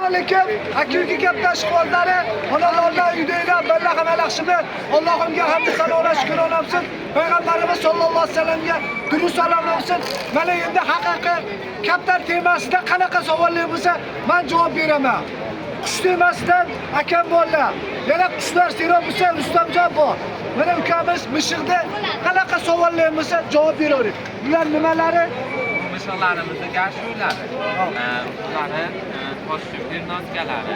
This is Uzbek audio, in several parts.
Alaykum. Aka-uka katta ishqibozlari, xonadonlar, uydagilar, birla hamma yaxshimi? Allohimga hamd sanolar shukr olsin. Payg'ambarimiz sollallohu alayhi vasallamga durud salom olsin. Mana endi haqiqiy kaptar temasida qanaqa savollar bo'lsa, men javob beraman. Qush temasidan akam borlar. Yana qushlar serob bo'lsa, Rustamjon bor. Mana ukamiz mishiqda qanaqa savollar bo'lsa javob beraveradi. Bular nimalari? Mishiqlarimizni gashuvlari, ularni kostyum pernoskalari,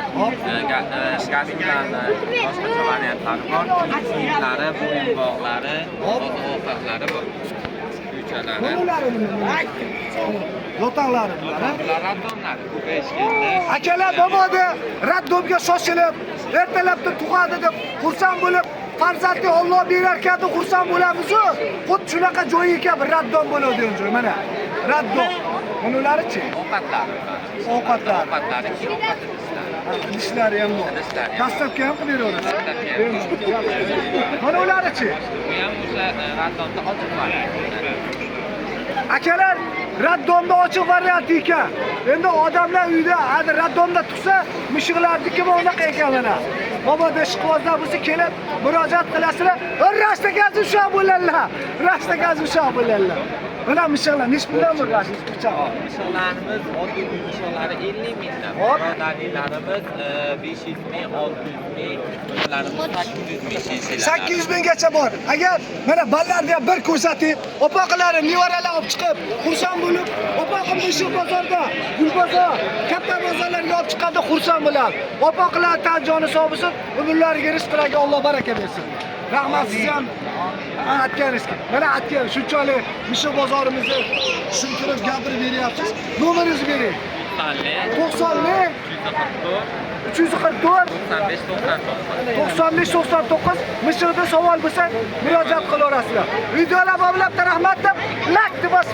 gashuvlarni boshqacha variantlari bor, kiyimlari, bo'yinbog'lari, oziq ovqatlari bor. Kuychalari. Bunalari nima? Yotoqlari bular, ha? Bular роддом lari ko'payishganda. Akalar, mabodo роддом ga shoshilib, ertalabda tug'adi deb xursand bo'lib, farzandni Olloh berarkan deb xursand bo'lamiz-u. Xuddi shunaqa joy ekan, bir роддом bo'ladigan joy mana. Роддом. Bunularichi? Ovqatlari. Ovqatlari. Ovqatlari, keyin ovqat idishlari. Idishlari ham bor. Idishlari ham. Доставка ham qilib beraverasiz. Доставка ham. Mana ularichi? Bu ham o'sha роддом da ochiq variant. Akalar, роддом da ochiq varianti ekan. Endi odamlar uyda hali роддом da tug'sa, mishiqlarniki unaqa ekan mana. Mabodo ishqibozlar bo'lsa, kelib murojaat qilasizlar. Rashta gaz ushoq bo'ladilar. Rashta gaz ushoq bo'ladilar. Mana mishiqlar nech puldan bu rashta pichoq? Mishiqlarimiz oddiy uy mishiqlari 50 mingdan. Hop. Birodarliklarimiz 500 ming, 600 ming, bularimiz 800 ming shinshillar. 800 minggacha bor. Agar mana ballarni ham bir ko'rsatib, opoqilari nevaralar olib chiqib, xursand bo'lib, opoqim Mishiq bozorda, Gulbozor, katta bozorlarga olib chiqqanda xursand bo'ladi. Opoqilar tan joni sog' bo'lsin, umrlariga, rizqlariga Alloh baraka bersin. Rahmat siz ham aytganingizga. Mana aytgan shunchalik Mishiq bozorimizni tushuntirib gapirib beryapsiz. Nomeringizni bering. 90 90 344 344 95 99. 95 99. Mishiqda savol bo'lsa, murojaat qilaverasizlar. Videolar boblab rahmat deb like deb bosib.